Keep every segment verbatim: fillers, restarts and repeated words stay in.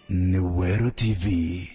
ni Weru T V.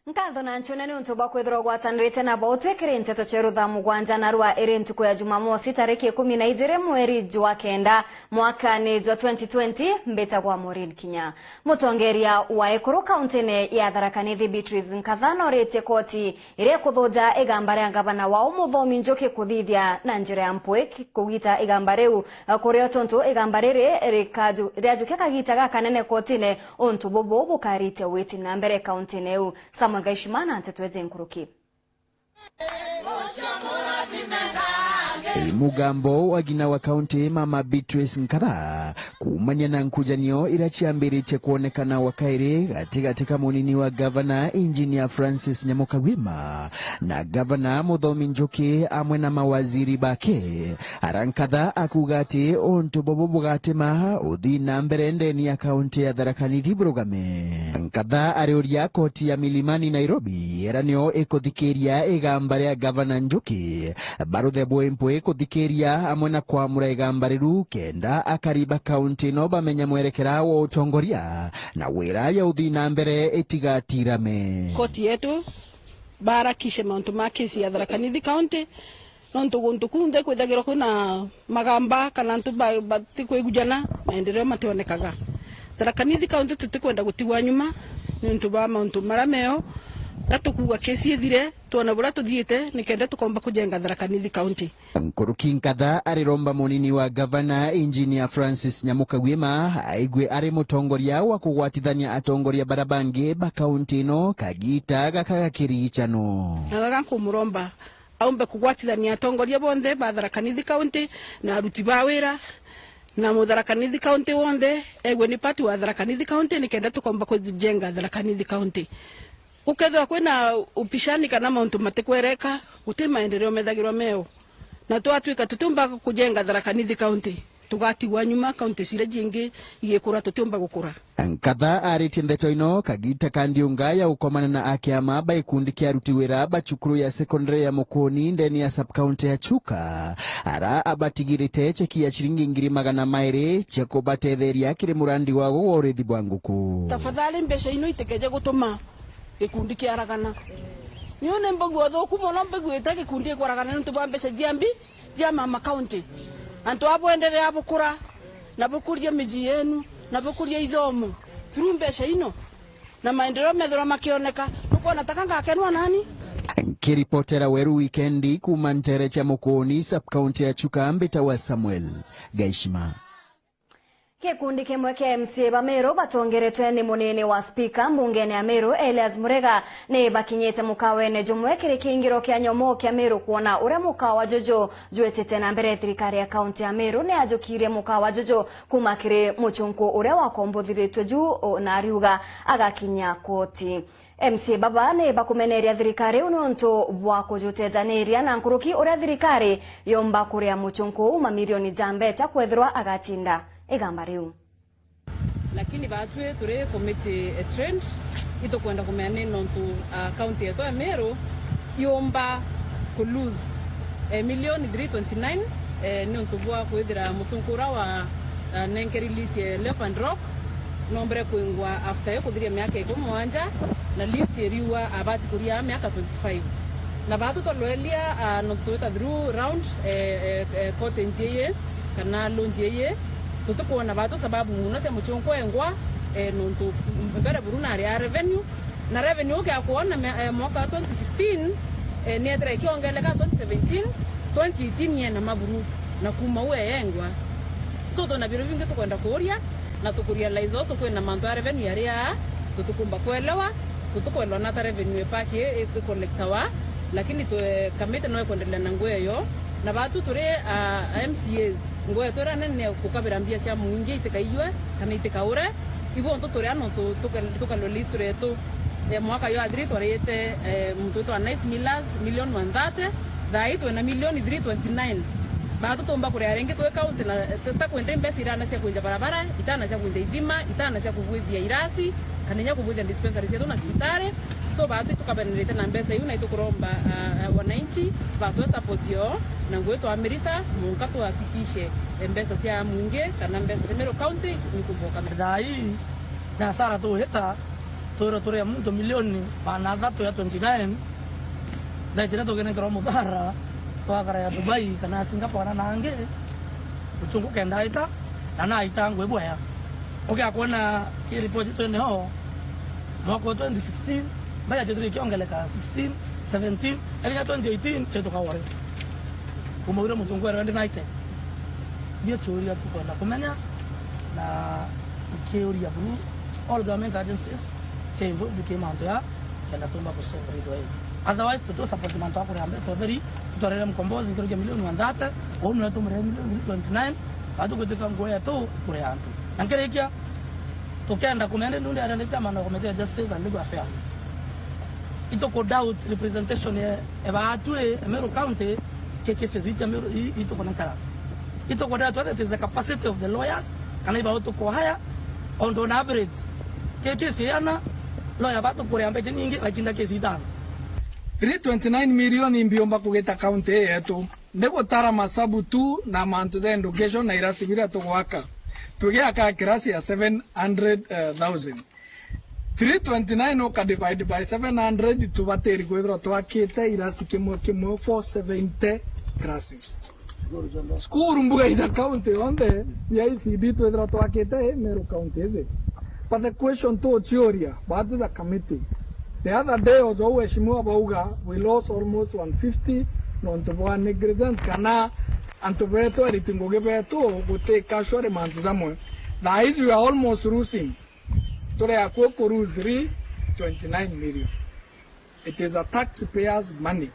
Nkatho na nchune ni untu bwa kwithirwa ugwatanirite nabo utwikire nteto cia rutha mugwanja na rwa iri ntuku ya Jumamosi tariki ikumi na ijiri mweri jwa kenda mwakani jwa twenty twenty. Mbitagwa Maureen Kinya. Mutongeria wa ekuru kauntine ya Tharaka Nithi Beatrice Nkatha noritie koti iria ikuthuja igamba ria ngavana wao Muthomi Njuki kuthithia na njira ya mpwi kugita igamba riu, kurio tontu igamba riri rikaju-, riajukia kagita gakanene kotine, untu bubu bukaritia witi na mbere kauntine iu. Samuel Gaishima na nteto iji nkuruki. Mugambo wa ngina wa kaunti, Mama Beatrice Nkatha, kuumania na nkujanio iria ciambiritie kwonekana wa kairi gatigati ka munini wa gavana, Engineer Francis Nyamukagwima, na gavana Muthomi Njuki amwe na mawaziri bake, ara Nkatha akuuga ati untu bubu bugatuma uthii na mbere ndeni ya kaunti ya Tharaka Nithi burugame. Nkatha ariuria koti ya Milimani Nairobi, iria nio ikuthikiria igamba ria gavana Njuki, baruthe bwi mpwi kuthikiria amwe na kwamura igamba riru, kenda akari ba kaunti ino bamenya mwerekera wa utongoria na wira ya uthii na mbere itigatirame. Koti yetu baharakishe mauntu ma kesi ya Tharaka Nithi County, nontu guntu kunthe kwithagirwa kwina magamba kana antu ba-, batikwigujana, maendeleo mationekaga. Tharaka Nithi County tutikwenda gutigwa nyuma niuntu bwa mauntu maria meo, ga tukuuga kesi ithire, twone buria tuthiite, nikenda tukomba kujenga Tharaka Nithi County. Nkuruki Nkatha ariromba munini wa gavana, Engineer Francis Nyamukagwima, aigue ari mutongoria wa kugwatithania atongoria baria bangi ba kaunti ino kagita gaka ga kirigicano. Na gaga nkumuromba aumbe kugwatithania atongoria bonthe ba Tharaka Nithi County na aruti ba wira, na Mutharaka Nithi County wonthe egue ni part wa Tharaka Nithi County, nikenda tukomba kujenga Tharaka Nithi County. Gukethirwa kwina upishani kana mauntu matikwereka, guti maendeleo methagirwa meo. Na twatwika tutiumba kujenga Tharaka Nithi County, tugatigwa nyuma, county ciria jingi igikura, tutiumba gukura. Nkatha aritie ndeto ino kagita ka ndiunga ya gukomana na akiama ba gikundi kia aruti wira ba cukuru ya secondary ya Mukuni ndeni ya sub-county ya Chuka, ara abatigirite cheki ya ciringi ngiri magana mairi cia kubatetheria kiri murandi wao wa urithi bwa nguku. Tafadhali, mbeca ino itikeje gutuma gikundi kiaragana. Niu ni mbigua uthuku mono mbiguite gikundi gikwaragana niuntu bwa mbeca cia mbi cia mama county. Antu a bwenderea bukura, na bukuria miji yenu, na bukuria ithomo through mbeca ino, na maendeleo methirwa makioneka. Nukwona taka ngakenwa nani? Nkiripotera Weru Wikendi kuuma ntere cia Mukuni, sub-county ya Chuka, mbita wa Samuel Gaishima. Gikundi kimwe kia M C A ba Meru batongeretwe ni munini wa spika mbungene ya Meru, Elias Murega, ni bakinyite mukawene jumwe kiri kiingiro kia nyomo kia Meru kwona uria mukawa juju jwitite na mbere. Thirikari ya kaunti ya Meru ni yajukirie mukawa juju kuuma kiri muchunku uria wakombuthiritwe ju, o, na ariuga agakinya koti. M C A baba ni bakumeneria thirikari iu niuntu bwa kujutetaniria na nkuruki uria thirikari yomba kuria muchunku uu mamirioni ja mbeca kwethirwa agacinda igamba riu. Lakini baatwi turi committee, eh, trained, itukwenda kumenya ni nontu, ah, county yetu ya Meru yumba ku lose, eh, milioni three twenty nine, eh, niuntu bwa kwithira muchunku uria wa, ah, nenkeri lease ya Leopard Rock Nombere kwingwa after yo kuthiria miaka ikumi na mugwanja, na lease iriuga abati kuria miaka twenty-five. Na baatu twaloelia, ah, no twita through round, eh, eh, eh, court nji iyi, kana law nji iyi, tutikwona baatu sababu muno cia muchunku engwa, eh, nontu mbere buru nari a revenue, na revenue ukia kwona me-, eh, mwaka wa twenty sixteen, eh, niethira ikiongeleka twenty seventeen, twenty eighteen yena maburu, na kuma u eyengwa. So, twina biro bingi tukwenda kuuria, na tukurealize also kwina mantu ya revenue yaria tutikumba kwelewa, tutikwelewa nata revenue ipaki i, i, icollectawa, lakini twe, kamiti no ikwendelea na ngugi eyo. Na baatu turi, ah, M C As, ngugi yetu iria nene ni gukabira mbia cia muingi itikaiywe kana itikaure. Ibu ontu turi ano tu-, tuka-, tukalwa list yetu. Eh, mwaka jwa three twarite, eh, muntu witwa Nice Millers, million one thirty, thaa ii twina million three twenty-nine. Baatu tuumba kuria ringi twi county na, ta, ta kwenda mbeca irana cia kwinja barabara, itana cia kwinja ithima, itana cia kubwithia irasi, kana inya kubwithia dispensary cietu na cibitari. So, baatu itukabenderete na mbeca iu, na itukuromba, ah, ah, wananchi batwe support yo, na ngugi twamirita, munka tuhakikishe, eh, mbeca cia muingi kana mbeca cia Meru County nikumboka. Thaa ii, ni hasara tuhita, twirwe turi a muntu milioni magana athatu ya twenty-nine, thaa ici ni tuginenkerwa muthara, twakara ya Dubai, kana Singapore, kana na angi, uchungu kenda aita, na naita ngui bwea. Ukia kwona ki report twene ho, mwaka wa twenty sixteen, mbere ya chetu ikiongeleka sixteen, seventeen, ekinya twenty eighteen, chetu kawore. Kuma ure muchungu ere ndi naite. Ndio churia tukwenda kumenya, na nkiuria buru all government agencies cia involved ki mantu ya kenda tumba kusolve riddle ii. Otherwise, tutu support mantu akuria mbeca utheri, tutwarire mkombozi nkirukia milioni one thirty, uu nwe tumurire milioni twenty-nine, batu gwitika nguo yetu kuria antu. Na nkirikia, tukenda kumenya ndundi arende chairman wa committee ya justice and legal affairs. Ituku doubt representation ya, ya baatu e, e Meru County, ke cases ichi Meru, i, itukunekara. Ituku doubt whether it is the capacity of the lawyers, kana ibao tuku hire, on, on average. Ke case yana, lawyer batu kuria mbeca nyingi, bakinda case itano. Three twenty-nine million imbiumba kugita county yetu. Ni gutara masabu tu na mantu ja education na irasi biria tugwaka. Tugiaka kirasi ya seven hundred thousand. Three twenty-nine uka divide by seven hundred, tubatiri kwithirwa twakite irasi kimwe kimwe four seventy classes. Cukuru mbuga ija county yonthe ya E C D twithirwa twakite i Meru County iji. But the question tuchiuria, baatu ja committee, the other day ojo weshimiwa bauga we lost almost one fifty nontu bwa negligence kana antu betu ariti ngugi betu guti casually mantu jamwe. Thaa ici we are almost losing. Turi akuu ku lose three twenty-nine million. It is a taxpayers money.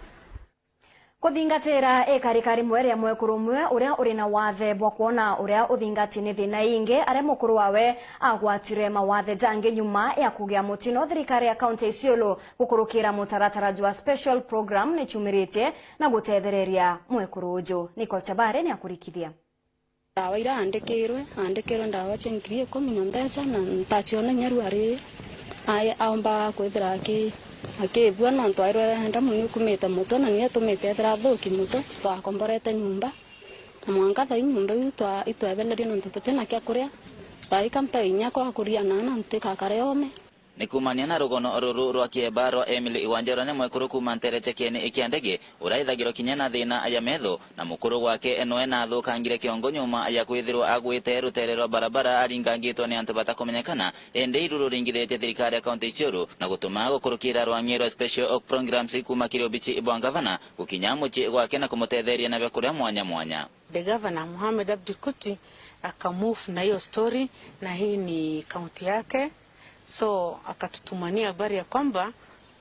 Kuthingatira ikarika rimwe ria mwekuru umwe uria uri na wathe bwa kwona uria uthingati ni thina ingi, aria mukuru wawe agwatire mawathe jangi nyuma ya kugia mutino thirikari ya kaunti ya Isiolo gukurukira mutaratara jwa special program ni ciumiritie na gutethereria mwekuru uju. Nicole Chabare ni akurikithia. Ndawa iria aandikirwe, aandikirwe ndawa cia ngiri ikumi na mbeca, na ntaciona inya riu ari, ai-, aumba kwithira aki-, akibua, nontu airwe arenda mono, ikumite mutwe, na ni atumite ethira athuki mutwe. Twakomborete nyumba, na mwanka thaa ii nyumba iu twa-, itwebelerie, nontu tutina kia kuria. Thaa ii ka mpe inya kwa kuria na ana ntikakare oome. Ni kuumania na rugono ruru rwa kieba rwa Emily Igwanja, uria ni mwekuru kuuma nteere cia Kieni kia Ndege, uria ithagirwa kinya na thina ya metho, na mukuru gwake noe naathukangire kiongo nyuma ya kwithirwa agwite ruteere rwa barabara aringangitwe ni antu batakumenyekana, indi iru ruringithitie thirikari ya kaunti Isiolo na gutuma gukurukira rwang'i rwa special programs kuuma kiri obici bwa ngavana gukinya mucii gwake na kumutetheria na biakuria mwanya mwanya. The governor, Mohamed Abdi Kuti, akamove na hiyo story, na hii ni kaunti yake. So, akatutumania habari ya kwamba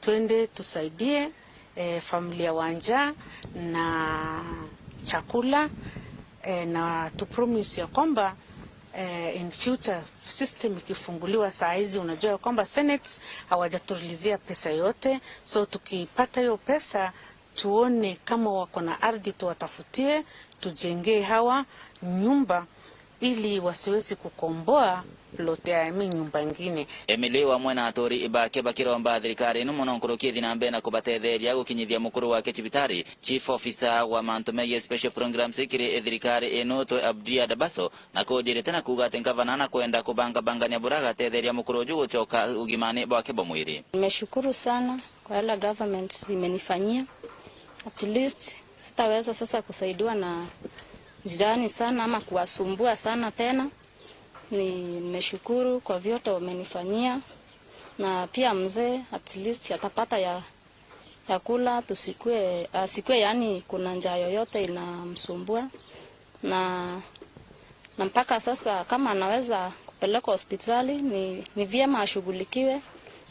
twende tusaidie, eh, familia Wanja na chakula, eh, na tu promise ya kwamba, eh, in future system ikifunguliwa saa hizi, unajua ya kwamba Senate hawajaturulizia pesa yote. So, tukipata hiyo pesa, tuone kama wako na ardhi tuwatafutie, tujengee hawa nyumba. ili wasiwezi kukomboa plot ya mi nyumba ingine. Emily wamwe na aturi bake bakiromba thirikari ino mono nkuruki ithi na mbere na kubatetheria gukinyithia mukuru wake cibitari. Chief Officer wa mantu megie special programs kiri thirikari ino twe Abdia Dabaso na kujirite na kuuga ati ngavana na kwenda kubangabangania buria agatetheria mukuru uju gucoka ugimani bwake bwa mwiri. Nimeshukuru sana kwa yale government imenifanyia. At least sitaweza sasa kusaidiwa na jirani sana ama kuwasumbua sana tena. Ni-, nimeshukuru kwa vyote wamenifanyia, na pia mzee at least atapata ya, ya kula, tusikue, asikue yani kuna njaa yoyote inamsumbua, na, na mpaka sasa kama anaweza kupelekwa hospitali ni, ni vyema ashughulikiwe,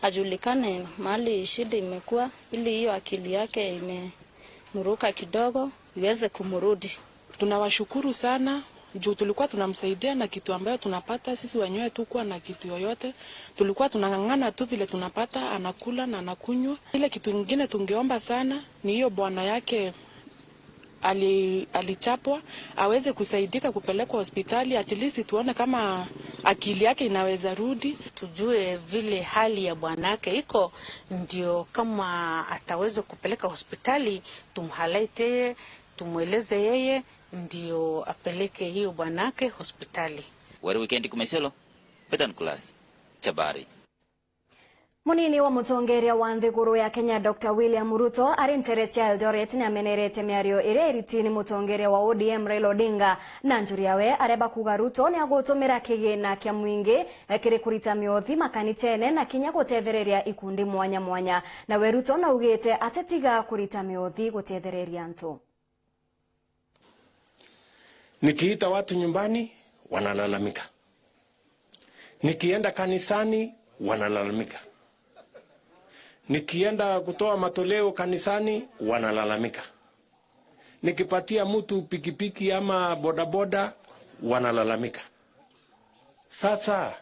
ajulikane mahali shida imekuwa, ili hiyo akili yake imemuruka kidogo iweze kumrudi. Tunawashukuru sana juu tulikuwa tunamsaidia na kitu ambayo tunapata, sisi wenyewe tukuwa na kitu yoyote. Tulikuwa tunang'ang'ana tu vile tunapata, anakula na anakunywa. Ile kitu ingine tungeomba sana ni hiyo bwana yake ali-, alichapwa, aweze kusaidika kupelekwa hospitali, at least tuone kama akili yake inaweza rudi. Tujue vile hali ya bwana yake iko, ndio kama ataweza kupeleka hospitali, tumhighlight yeye, tumweleze yeye, ndio apeleke hiyo bwanake hospitali. Weri Weekend Kumaiselo, Peter Nicholas, Chabari. Munini wa mutongeria wa nthiguru ya Kenya, Doctor William Ruto, ari ntere cia Eldoret, ni amenerete miario iria iriti ni mutongeria wa O D M Raila Odinga na njuri yawe, aria bakuga Ruto ni agutumira kigina kia mwingi kiri kurita miothi makanithene na kinya gutethereria ikundi mwanya mwanya. Nawe Ruto naugite atetiga kurita miothi gutethereria antu. Nikiita watu nyumbani, wanalalamika. Nikienda kanisani, wanalalamika. Nikienda kutoa matoleo kanisani, wanalalamika. Nikipatia mtu pikipiki ama bodaboda, wanalalamika. Sasa,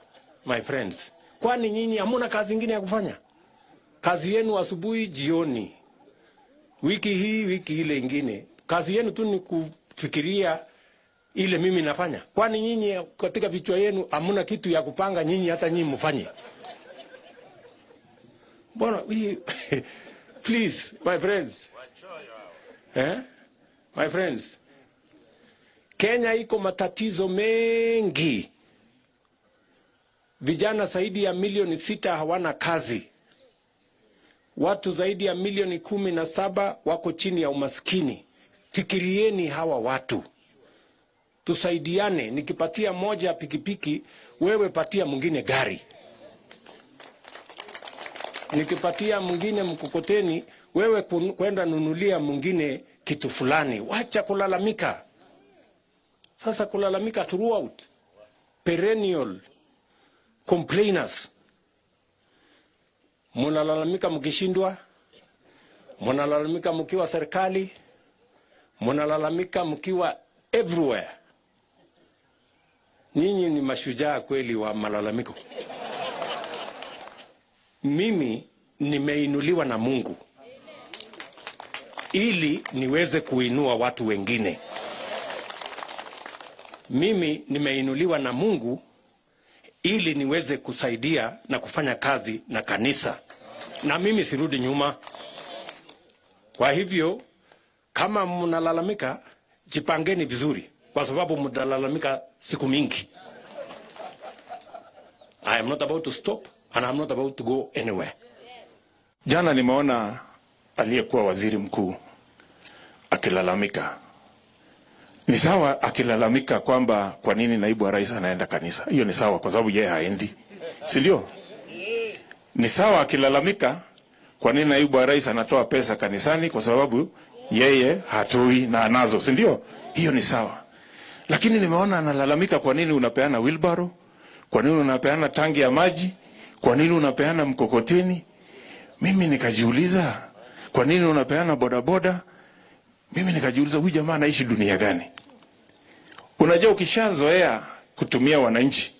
my friends, kwani nyinyi hamuna kazi ingine ya kufanya? Kazi yenu asubuhi, jioni, wiki hii, wiki ile ingine, kazi yenu tu ni kufikiria ile mimi nafanya. Kwani nyinyi katika vichwa yenu hamuna kitu ya kupanga nyinyi, hata nyinyi mfanye? Mbona hii? Please, my friends. Eh? My friends, Kenya iko matatizo mengi. Vijana zaidi ya milioni sita hawana kazi. Watu zaidi ya milioni kumi na saba wako chini ya umaskini. Fikirieni hawa watu. Tusaidiane, nikipatia moja pikipiki, wewe patia mwingine gari. Nikipatia mwingine mkokoteni, wewe kun-, kwenda nunulia mwingine kitu fulani. Wacha kulalamika. Sasa kulalamika throughout, perennial complainers. Munalalamika mkishindwa, munalalamika mkiwa serikali, munalalamika mkiwa everywhere. Nyinyi ni mashujaa kweli wa malalamiko. Mimi nimeinuliwa na Mungu ili niweze kuinua watu wengine. Mimi nimeinuliwa na Mungu ili niweze kusaidia na kufanya kazi na kanisa. Na mimi sirudi nyuma. Kwa hivyo, kama mnalalamika, jipangeni vizuri, kwa sababu mtalalamika siku mingi. I am not about to stop and I am not about to go anywhere. Jana nimeona aliyekuwa waziri mkuu akilalamika. Ni sawa akilalamika kwamba kwa nini naibu wa rais anaenda kanisa. Hiyo ni sawa kwa sababu yeye haendi. Si ndio? Ni sawa akilalamika kwa nini naibu wa rais anatoa pesa kanisani kwa sababu yeye hatoi na anazo, si ndio? Hiyo ni sawa. Lakini nimeona analalamika, kwa nini unapeana wheelbarrow? Kwa nini unapeana tangi ya maji? Kwa nini unapeana mkokoteni? Mimi nikajiuliza, kwa nini unapeana bodaboda? Mimi nikajiuliza, huyu jamaa anaishi dunia gani? Unajua, ukishazoea kutumia wananchi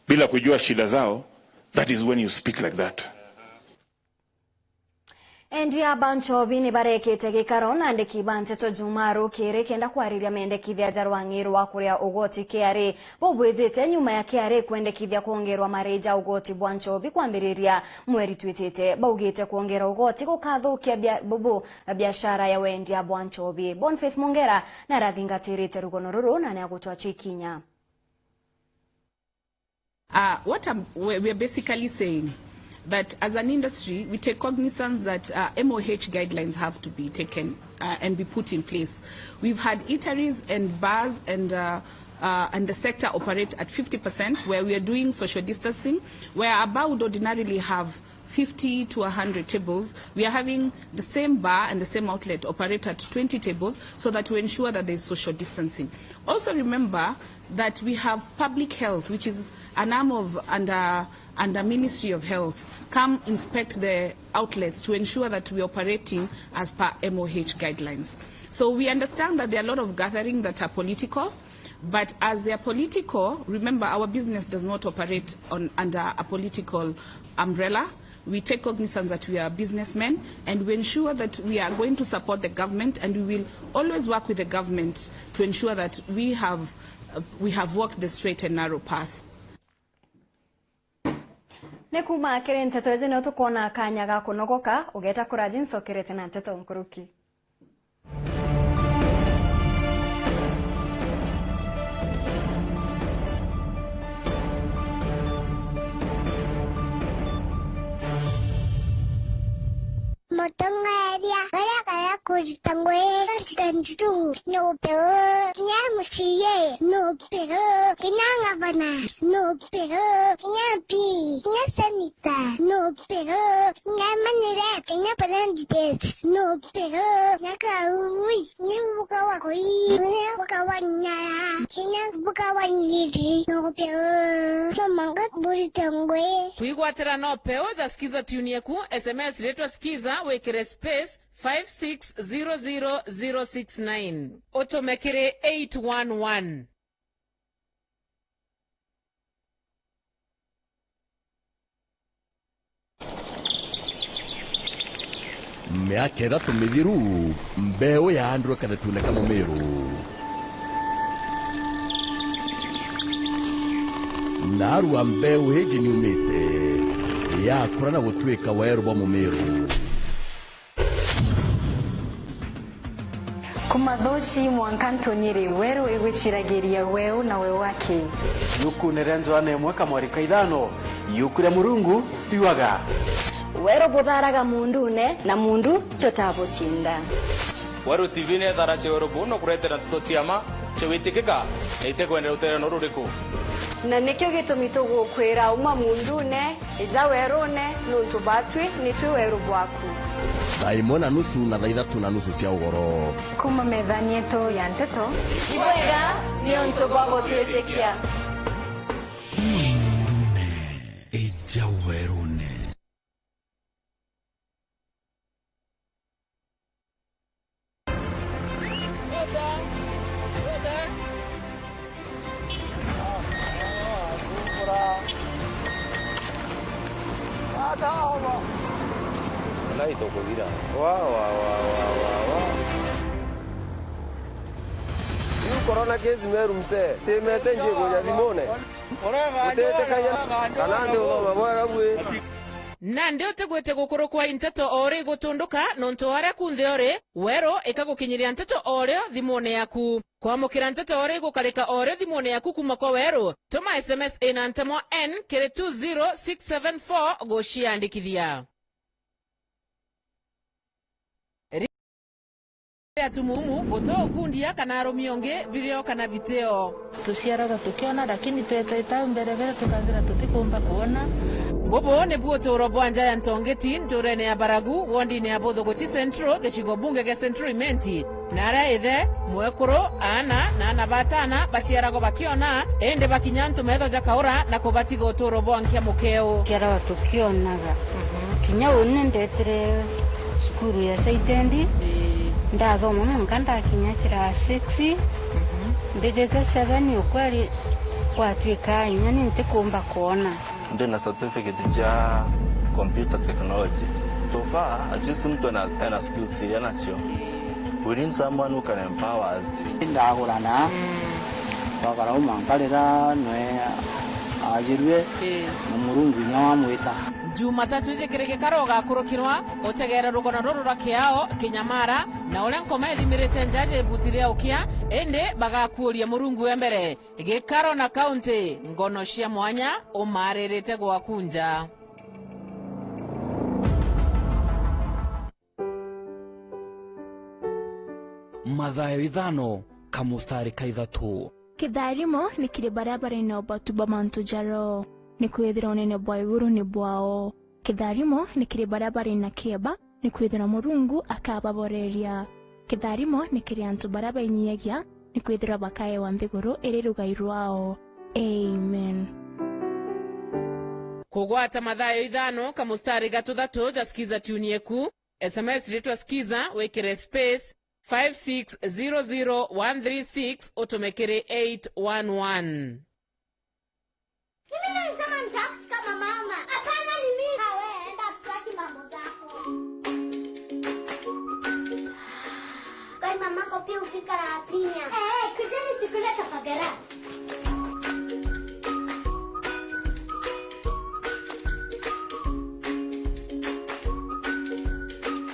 bila kujua shida zao, that is when you speak like that. Endia ba nchobi ni barekite gikaro na andiki ba nteto Jumaa rukiri kenda kwariria mendekithia ja rwang'i rwa kuria ugoti K R A bubwijite nyuma ya K R A kwendekithia kwongerwa marii ja ugoti bwa nchobi kwambiriria mweri twitite. Baugite kwongera ugoti gukathukia bia-, bubu biashara ya wendia bwa nchobi. Boniface Mongera narathingatirite rugono ruru na niagutwacha ikinya. Uh, what I'm, we, we are basically saying that as an industry, we take cognizance that, uh, M O H guidelines have to be taken, uh, and be put in place. We've had eateries and bars and, uh, uh, and the sector operate at fifty percent, where we are doing social distancing, where a bar would ordinarily have fifty to a hundred tables, we are having the same bar and the same outlet operate at twenty tables so that we ensure that there is social distancing. Also remember that we have public health, which is an arm of under, under Ministry of Health, come inspect the outlets to ensure that we are operating as per M O H guidelines. So we understand that there are a lot of gathering that are political, but as they are political, remember, our business does not operate on, under a political umbrella. We take cognizance that we are businessmen and we ensure that we are going to support the government, and we will always work with the government to ensure that we have, uh, we have walked the straight and narrow path. Ni kuuma kiri nteto iji nio tukwona kanya ga kunogoka, ugeta kuraji ncokerete na nteto nkuruki. Mutongeria uria kara kurita ngui twenty twenty-two ni upeo, kinya M C A ni upeo, kinya ngavana ni upeo, kinya M P, kinya seneta ni upeo, kinya manire, kinya president ni upeo, na kaui ni mbuga wa kui, ni mbuga wa nyara, kinya mbuga wa nyiri ni upeo. Mama ngaburite ngui. Kwigwatira no peu ja Skiza tune yeku, S M S ritwa Skiza wikire space five six zero zero zero six nine. Utume kiri eight one one. Miaka ithatu mithiru, mbeu yaandwe kathetune ka mumiru. Naarua mbeu iji niumite, yakura na gutwika weru bwa mumiru. Kuma Thuchi mwanka Ntunyiri, weru igwiciragiria weu na weu aki. Yukuune ria Johana imwe kamweri ka ithano, yuku ria Murungu riuaga. Weru butharaga muundune, na muundu jutabucinda. Weru T V ni ethara cia weru buu na kuretera nteto cia ma, cia witikika, na itikwendera rutererano ruriku. Na nikio gitumi tugukwira, uma muundune, ija werune, niuntu baatwi nitwi weru bwaku. Thaa imwe na nusu na thaa ithatu na nusu cia ugoro. Kuuma methani yetu ya nteto. Ibwega niuntu bwa gutwitikia. Uma muundune, ija werune. Nai tukuthira. Wa, wa, wa. Riu corona case Meru msee, ti message ikuja thimune. Utitikagia kana ndi uthoma bwega bui. Nandi utigwite gukurukwa i nteto o ri igutunduka, nontu o aria kunthe uri, weru ikagukinyiria nteto o rio thimune yaku. Kwamukira nteto o ri igukarika o rio thimune yaku kuuma kwa weru, tuma S M S ina ntemwa N kiri two zero six seven four guciandikithia. Atumumu, guti ukundia kana arumi ungi, birio kana bitio. Tuciaragwa tukiona, lakini twetwa itau mbere bere tukathira tutikumba kuona. Bubu nibu utuuro bwa nja ya Ntongeti, nturene ya Baragu, wondine ya Buthuguchi Central, gicigo bunge gia Central Imenti. Na aria ithe, mwekuru, aana, na aana ba ataana baciaragwa bakiona, indi bakinya antu metho jakaura na kubatiga utuuro bwa nkia mukeu. Ciaragwa tukionaga. Kinya uni ndetire cukuru ya Saitendi, ii, ndathoma mwanka ndakinya class six, mhm, mbijite seven, ukweri gwatwika inya ni ntikumba kwona. Ndi na certificate cia computer technology. So far, at least mtu ana, ana skills iria nacio. We need someone who can empower us. Ndagurana, twakara uma nkarira nwe ajirue na Murungu inya wamwita. Jumatatu iji kiri gikaro ugakurukirwa utegeera rugona ruru rwa Kiao, Kinyamara, na uria nkoma ithimirite njaja ibuti ria ukia, indi bagakuuria Murungu e mbere. Gikaro na kaunti, ngono cia mwanya umaririte gwaku nja. Mathayo ithano, kamustari ka ithatu. Kitharimo ni kiri baria bari na ubatu bwa mantu ja Roho, nikwithirwa unene bwa iguru ni bwao. Kitharimo ni kiri baria bari na kieba, nikwithirwa Murungu akababoreria. Kitharimo ni kiri antu baria bainyiagia, nikwithirwa bakaewa nthiguru iri rugai rwao. Amen. Kugwata mathayo ithano kamustari gatuthatu ja Skiza Tune Yeku, S M S ritwa Skiza, wikire space five six zero zero one three six, utume kiri eight one one. Mimi nilisema nitaact kama mama. Hapana, ni mimi. Ha, wewe, enda, hatutaki mambo zako. Kwani mamako pia hupika raha Premier? Eh, kujeni tukule kafagara.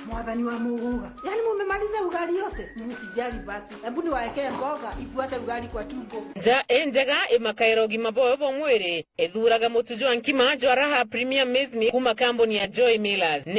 Mwathani wa muguga. Yaani mumemaliza ugali yote? Msijali basi. Hebu niwaekee mboga, ifuate ugali kwa tumbo. Nja injega imakaira ugima bwayo bwa mwiri. Ithuraga mutu jwa nkima jwa Raha Premier Maize Meal kuma kambuni ya Joy Millers.